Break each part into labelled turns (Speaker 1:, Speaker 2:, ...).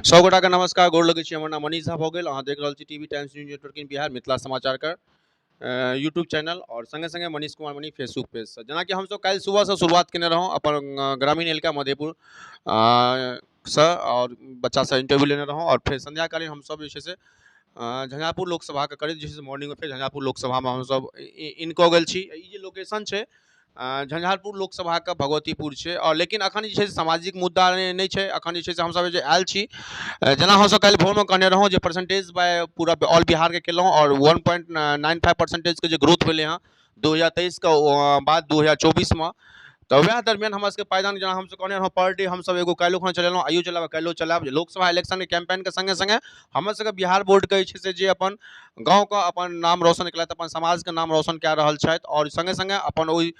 Speaker 1: सब गोटाके नमस्कार, गोर लगै छी। हमर नाम मनीष झा भऽ गेल। अहाँ देख रहल छी TV Times news network in Bihar Mithila समाचारके यूट्यूब चैनल आओर सङ्गे सङ्गे मनीष कुमार मनी फेसबुक पेजसँ। जेनाकि हमसब काल्हि सुबहसँ शुरुआत केने रहौं अपन ग्रामीण इलाका मधेपुर सँ आओर बच्चासँ इंटरव्यू लेने रहौं आओर फेर संध्याकालीन हमसब जे छै से झंझारपुर लोकसभाके करीब जे छै से मॉर्निंगमे फेर झंझारपुर लोकसभामे हमसब इन कऽ गेल छी। ई जे लोकेशन छै झंझारपुर लोकसभाके भगवतीपुर छै आओर लेकिन अखन जे छै से सामाजिक मुद्दा नहि छै। अखन जे छै से हमसब जे आयल छी, जेना हमसब काल्हि भोरमे कहने रहौं जे परसेंटेज बाय पूरा ऑल बिहारके केलहुँ आओर 1.95 परसेंटेजके जे ग्रोथ भेलै हँ 2023के बाद 2024मे, तऽ वएह दरमियान हमरा सबके पायदान जेना हमसब कहने रहौं पर डे हमसब एगो काल्हिओ खन चलेलहुँ, आइयो चलायब, काल्हिओ चलायब। लोकसभा इलेक्शनके कैंपेनके सङ्गे सङ्गे हमर सबके बिहार बोर्डके जे छै से जे अपन गाँवके अपन नाम रोशन केलथि, अपन समाजके नाम रोशन कए रहल छथि आओर सङ्गे सङ्गे अपन ओहि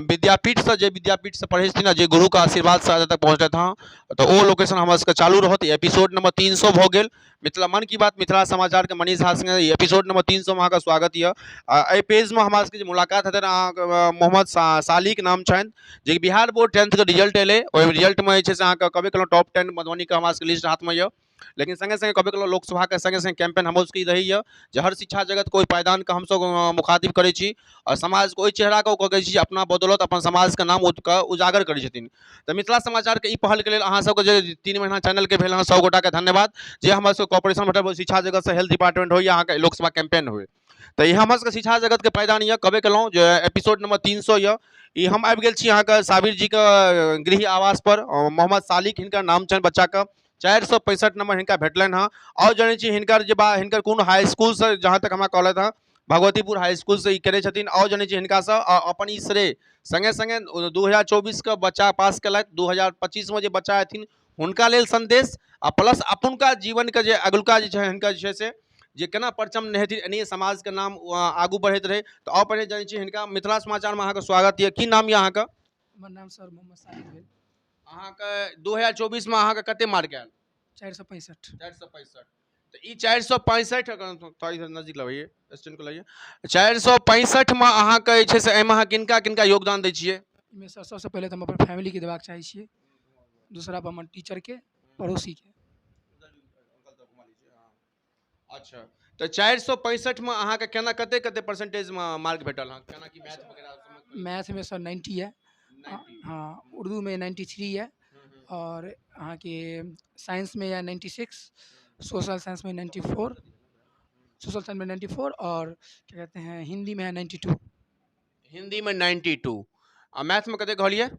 Speaker 1: विद्यापीठसँ जे विद्यापीठसँ पढ़ै छथिन आ जे गुरुके आशीर्वादसँ एतऽ तक पहुँचलथि हँ, तऽ ओ लोकेशन हमर सबके चालू रहत। ई एपिसोड नंबर 300 भऽ गेल मिथिला मन की बात मिथिला समाचारके मनीष झा सङ्गे। ई एपिसोड नंबर 300मे अहाँके स्वागत यऽ। आ एहि पेजमे हमरा सबके जे मुलाकात हेतनि अहाँके मोहम्मद सालिक नाम छनि, जे बिहार बोर्ड टेंथके रिजल्ट एलै, ओहि रिजल्टमे जे छै से अहाँके कहबे केलहुँ टॉप 10 मधुबनीके हमरा सबके लिस्ट हाथमे यऽ। लेकिन सङ्गे सङ्गे कहबे केलहुँ लोकसभाके सङ्गे सङ्गे कैंपेन हमरो सबके रहैए जे हर शिक्षा जगतके ओहि पायदानके हमसब मुखातिब करै छी आओर समाजके ओहि चेहराके ओ कहै छी अपना बदौलत अपन समाजके नाम उजागर करै छथिन। तऽ मिथिला समाचारके ई पहलके लेल अहाँ सबके जे 3 महीना चैनलके भेल हँ, सब गोटाके धन्यवाद जे हमर सबके कॉपरेशन भेटल शिक्षा जगतसँ, हेल्थ डिपार्टमेंट होइ या अहाँके लोकसभा कैंपेन होइ। तऽ ई हमर सबके शिक्षा जगतके पायदान यऽ। कहबे केलहुँ जे एपिसोड नंबर 300 यऽ। ई हम आबि गेल छी अहाँके साबिर जीके गृह आवास पर। मोहम्मद सालिक हिनकर नाम छनि बच्चाके, 465 नंबर हिनका भेटलनि हँ। आओर जनै छी हिनकर जे बा हिनकर कोन हाई स्कूलसँ, जहाँ तक हमरा कहलथि हँ भगवतीपुर हाई स्कूलसँ ई केने छथिन। आओर जनै छी हिनकासँ अपन ई श्रेय सङ्गे सङ्गे 2024के बच्चा पास केलथि, 2025मे जे बच्चा हेथिन हुनका लेल सन्देश आ प्लस अपुनका जीवनके जे अगुलका जे छै हिनकर जे छै से जे केना परचम हेथिन एनाहिए समाजके नाम आगू बढ़ैत रहै। तऽ आउ पहिने जनै छी हिनका। मिथिला समाचारमे अहाँके स्वागत यऽ। की नाम यऽ अहाँके?
Speaker 2: हमर नाम सर मोहम्मद साहिब भेल।
Speaker 1: अहाँके 2024मे अहाँके कते मार्क आयल?
Speaker 2: 465।
Speaker 1: 465। तऽ ई 465 थोड़ा इधर नजदीक लबैये, स्टैंड को लाइए। 465मे अहाँके जे छै से एहिमे अहाँ किनका किनका योगदान दै छियै?
Speaker 2: एहिमे सर सबसँ पहिले तऽ हम अपन फैमिलीके देबाक चाहै छियै, दूसरा पर हमर टीचरके, पड़ोसीके।
Speaker 1: अच्छा, तऽ 465मे अहाँके केना कते कते परसेंटेजमे मार्क भेटल हँ? केना की मैथ वगैरह?
Speaker 2: मैथमे सर 90 यऽ। हँ, उर्दूमे 93 यऽ आओर अहाँके साइंसमे यऽ 96, सोशल साइंसमे 94, सोशल साइंसमे 94 और क्या कहते हैं हिंदी में है 92।
Speaker 1: हिंदीमे 92 आ मैथमे कते कहलियै?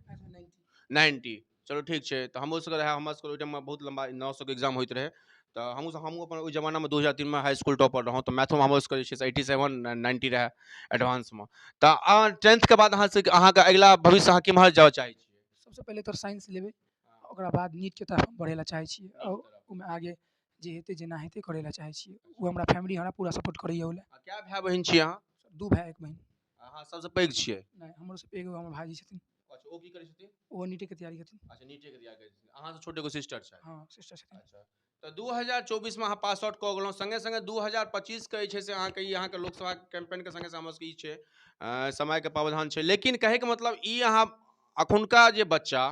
Speaker 1: 90। चलू ठीक छै। तऽ हमरो सबके रहए, हमर सबके ओहि टाइममे बहुत लम्बा 900के एग्जाम होइत रहै, तऽ हमहूँ अपन ओहि जमानामे 2003मे हाई स्कूल टॉपर रहौं, तऽ मैथोमे हमरो सबके जे छै से 87 90 रहए एडवांसमे। तऽ अहाँ टेंथके बाद अहाँ सबके अहाँके अगिला भविष्य अहाँ केम्हर जाय चाहै छियै?
Speaker 2: सबसँ पहिले तऽ साइंस लेबै, ओकरा बाद नीटके तरफ बढ़ै लए चाहै छियै आओर ओहिमे आगे जे हेतै जेना हेतै करै लए चाहै छियै। ओ हमरा फैमिली हमरा पूरा सपोर्ट करैए ओहि लए।
Speaker 1: कए भाय बहिन छियै अहाँ?
Speaker 2: 2 भाय 1 बहिन।
Speaker 1: अहाँ सबसँ पैघ छियै?
Speaker 2: नहि, हमरो से एगो हमर भाईजी छथिन।
Speaker 1: अच्छा, ओ की करै छथिन?
Speaker 2: ओ नीटेके तैयारी करथिन।
Speaker 1: अच्छा, नीटेके तैयारी करै छथिन। अहाँसँ छोट एगो सिस्टर छथि?
Speaker 2: हँ, सिस्टर छथिन।
Speaker 1: अच्छा, तऽ 2024मे अहाँ पास आउट कऽ गेलहुँ, सङ्गे सङ्गे 2025के जे छै से अहाँके ई अहाँके लोकसभा कैंपेनके सङ्गे सङ्गे हमर सबके ई छै समयके प्रावधान छै। लेकिन कहैके मतलब ई अहाँ अखुनका जे बच्चा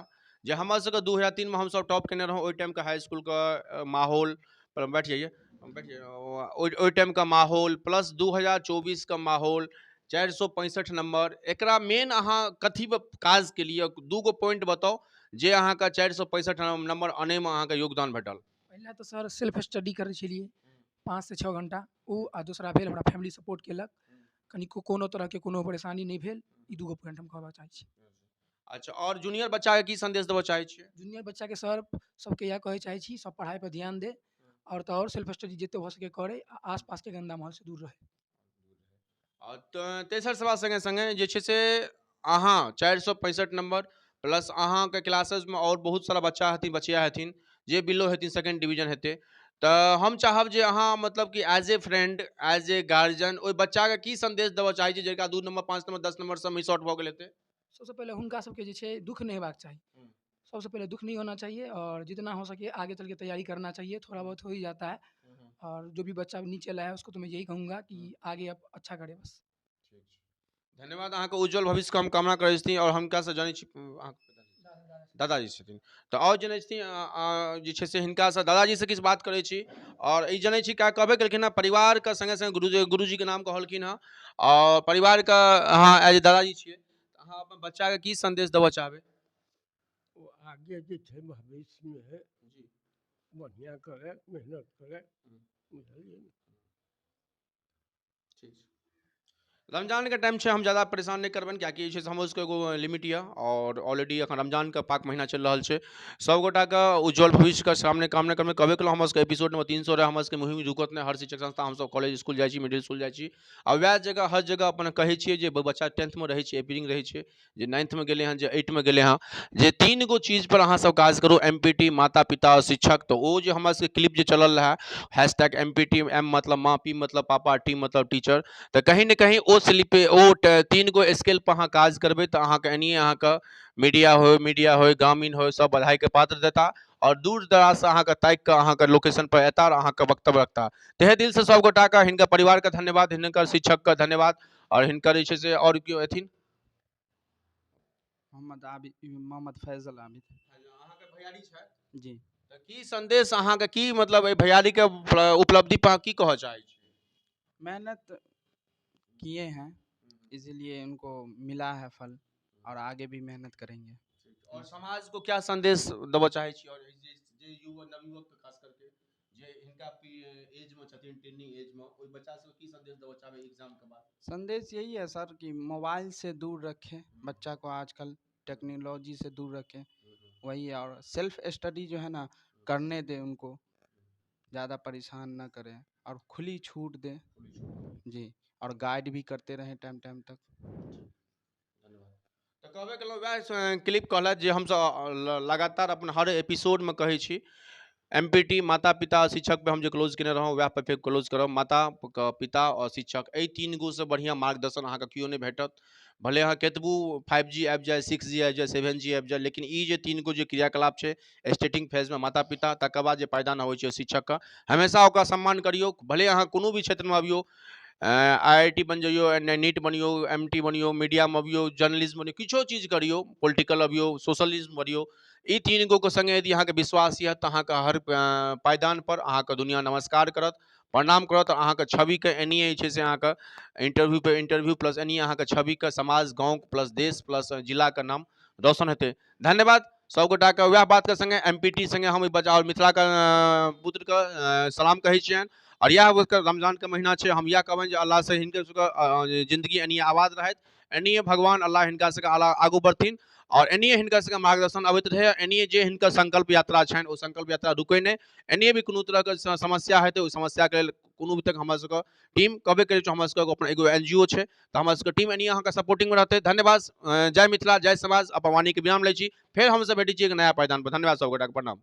Speaker 1: जे हमर सबके 2003मे हमसब टॉप केने रहौं, ओहि टाइमके हाई स्कूलके माहौल पर बैठ जाइए, बैठ जाइए, ओहि टाइमके माहौल प्लस 2024के माहौल 465 नंबर, एकरा मेन अहाँ कथी पर काज केलियै? 2 गो पॉइंट बताउ जे अहाँके 465 नंबर अनैमे अहाँके योगदान भेटल।
Speaker 2: पहिला तऽ सर सेल्फ स्टडी करै छलियै 5 से 6 घंटा ओ, आ दूसरा भेल हमरा फैमिली सपोर्ट केलक, कनिको कोनो तरहके कोनो परेशानी नहि भेल। ई 2 गो पॉइंट हम कहबा चाहै छी।
Speaker 1: अच्छा, आओर जूनियर बच्चाके की सन्देश देबऽ चाहै छियै?
Speaker 2: जूनियर बच्चाके सर सबके इएह कहै चाहै छी, सब पढ़ाइ पर ध्यान दे आओर तऽ आओर सेल्फ स्टडी जते भऽ सके करै आ आसपासके गन्दा माहौलसँ दूर रहै।
Speaker 1: आ तेसर सवाल सङ्गे सङ्गे जे छै से अहाँ 465 नंबर प्लस अहाँके क्लासेसमे आओर बहुत सारा बच्चा हेथिन, बचिया हेथिन जे बिलो हेथिन, सेकेंड डिवीजन हेतै, तऽ हम चाहब जे अहाँ मतलब कि as a friend as a guardian ओहि बच्चाके की सन्देश देबऽ चाहै छी जकरा 2 नंबर 5 नंबर 10 नंबरसँ मिस आउट भऽ गेल हेतै?
Speaker 2: सबसँ पहिले हुनका सबके जे छै दुःख नहि हेबाक चाही, सबसे पहले दुख नहीं होना चाहिए और जितना हो सके आगे चल के तैयारी करना चाहिए, थोड़ा बहुत हो ही जाता है। और जो भी बच्चा नीचे लाया है उसको तो मैं यही कहूँगा कि आगे आप अच्छा करे बस।
Speaker 1: धन्यवाद, अहाँके उज्जवल भविष्यके हम कामना करै छी। आओर हुनकासँ जानै छी अहाँके दादाजी छथिन। तऽ आओर जनै छथिन जे छै से हिनकासँ, दादाजीसँ किछु बात करै छी। आओर ई जनै छी, क्या कहबे केलखिन हँ, परिवारके सङ्गे सङ्गे गुरुजी, गुरुजीके नाम कहलखिन हँ। आओर परिवारके अहाँ एज दादाजी छियै, तऽ अहाँ अपन बच्चाके की सन्देश देबऽ चाहबै?
Speaker 3: ओ आगे जे छै भविष्यमे बढ़िआँ करय, मेहनत करय, बुझलियै ने?
Speaker 1: ठीक छै। रमजानके टाइम छै, हम ज्यादा परेशान नहि करबनि, किएकि जे छै से हमरो सबके एगो लिमिट यऽ आओर ऑलरेडी एखन रमजानके पाक महीना चलि रहल छै। सभगोटाके उज्जवल भविष्यके सामने कामना करबै। कहबे केलहुँ, हमर सबके एपिसोड नंबर 300 रहै। हमर सबके मुहिम रुकत नहि। हर शिक्षक संस्था, हमसभ कॉलेज इसकुल जाइ छी, मिडिल इसकुल जाइ छी आ वएह जगह हर जगह अपन कहै छियै जे बच्चा टेंथमे रहै छै, एपीरिंग रहै छै, जे नाइन्थमे गेलै हँ, जे एटमे गेलै हँ, जे 3 गो चीजपर अहाँसभ काज करू: एम पी टी, माता पिता आओर शिक्षक। तऽ ओ जे हमर सबके क्लिप जे चलल रहए, hashtag M P T, M मतलब माँ, पी मतलब पापा, टी मतलब टीचर, तऽ कहीं ने कहीं ओ स्लिप, ओ 3 गो स्केल पर अहाँ काज करबै तऽ अहाँके एनाहिए अहाँके मीडिया होय, ग्रामीण होय, सब बधाइके पात्र देता आओर दूर दराजसँ अहाँके ताकि कऽ अहाँके लोकेशन पर एता आओर अहाँके वक्तव्य रखता। तहे दिलसँ सब गोटाके, हिनकर परिवारके धन्यवाद, हिनकर शिक्षकके धन्यवाद। आओर हिनकर जे छै से आओर केओ एथिन?
Speaker 4: मोहम्मद आबिद, मोहम्मद फैजल आबिद।
Speaker 1: अहाँके भैयारी छथि?
Speaker 4: जी।
Speaker 1: तऽ की संदेश अहाँके, की मतलब एहि भैयारीके उपलब्धि पर अहाँ की कहऽ चाहै छी?
Speaker 4: मेहनत किए हैं, इसीलिए उनको मिला है फल और आगे भी मेहनत करेंगे।
Speaker 1: और समाज को क्या संदेश देबऽ चाहै छी? आओर जे जे युवा, नवयुवक, खास करके जे हिनका एज मे छथिन, टीनी एज मे, ओहि बच्चा सबके की संदेश देबऽ चाहबै एग्जाम के बाद?
Speaker 4: संदेश यही है सर कि मोबाइल से दूर रखें बच्चा को, आजकल टेक्नोलॉजी से दूर रखें, वही है। और सेल्फ स्टडी जो है ना, करने दें उनको, ज़्यादा परेशान ना करें और खुली छूट दें जी, और गाइड भी करते रहें टाइम टाइम तक।
Speaker 1: धन्यवाद। तऽ कहबे केलहुँ, वएह क्लिप कहलथि जे हमसब लगातार अपन हर एपिसोडमे कहै छी। एम पी टी, माता पिता शिक्षक पे हम जे क्लोज केने रहौँ, वएह पर फेर क्लोज करब। माता, पिता आओर शिक्षक, एहि 3 गोसँ बढ़िआँ मार्गदर्शन अहाँके केओ नहि भेटत। भले अहाँ कतबो 5G आबि जाय, 6G आबि जाय, 7G आबि जाय, लेकिन ई जे 3 गो जे क्रियाकलाप छै, स्टेटिंग फेजमे माता पिता, तकर बाद जे पायदान अबै छै शिक्षकके, हमेशा ओकरा सम्मान करियौ। भले अहाँ कोनो भी क्षेत्रमे अबियौ, आईआईटी बनि जइयौ, नीट बनियौ, एमटी बनियौ, मीडियामे अबियौ, जर्नलिज्म बनियौ, किछो चीज करियौ, पोलिटिकल अबियौ, सोशलिज्म बनियौ, ई 3 गोके सङ्गे यदि अहाँके विश्वास यऽ तऽ अहाँके हर पायदानपर अहाँके दुनिआ नमस्कार करत, प्रणाम करत। अहाँके छविके एनाहिए जे छै से अहाँके इंटरव्यू पे इंटरव्यू प्लस एनाहिए अहाँके छविके समाज, गाँव प्लस देश प्लस जिलाके नाम रोशन हेतै। धन्यवाद सभगोटाके। वएह बातके सङ्गे, एम पी टी सङ्गे हम बचा आओर मिथिलाके पुत्रके सलाम कहै छियनि। आओर इएह रमजानके महीना छै, हम इएह कहबनि जे अल्लाहसँ हिनकर सबके जिन्दगी एनाहिए आबाद रहथि, एनाहिए भगवान अल्लाह हिनका सबके आगू बढ़थिन आओर एनाहिए हिनकर सबके मार्गदर्शन अबैत रहै, एनाहिए जे हिनकर संकल्प यात्रा छनि ओ संकल्प यात्रा रुकै नहि। एनाहिए भी कोनो तरहके समस्या हेतै, ओहि समस्याके लेल कोनो भी तक हमर सबके टीम, कहबे करै छी, हमर सबके अपन एगो एनजीओ छै, तऽ हमर सबके टीम एनाहिए अहाँके सपोर्टिंगमे रहतै। धन्यवाद। जय मिथिला, जय समाज। अपन वाणीके विराम लै छी। फेर हमसब भेटै छी एक नया पायदान पर। धन्यवाद सबगोटाके, प्रणाम।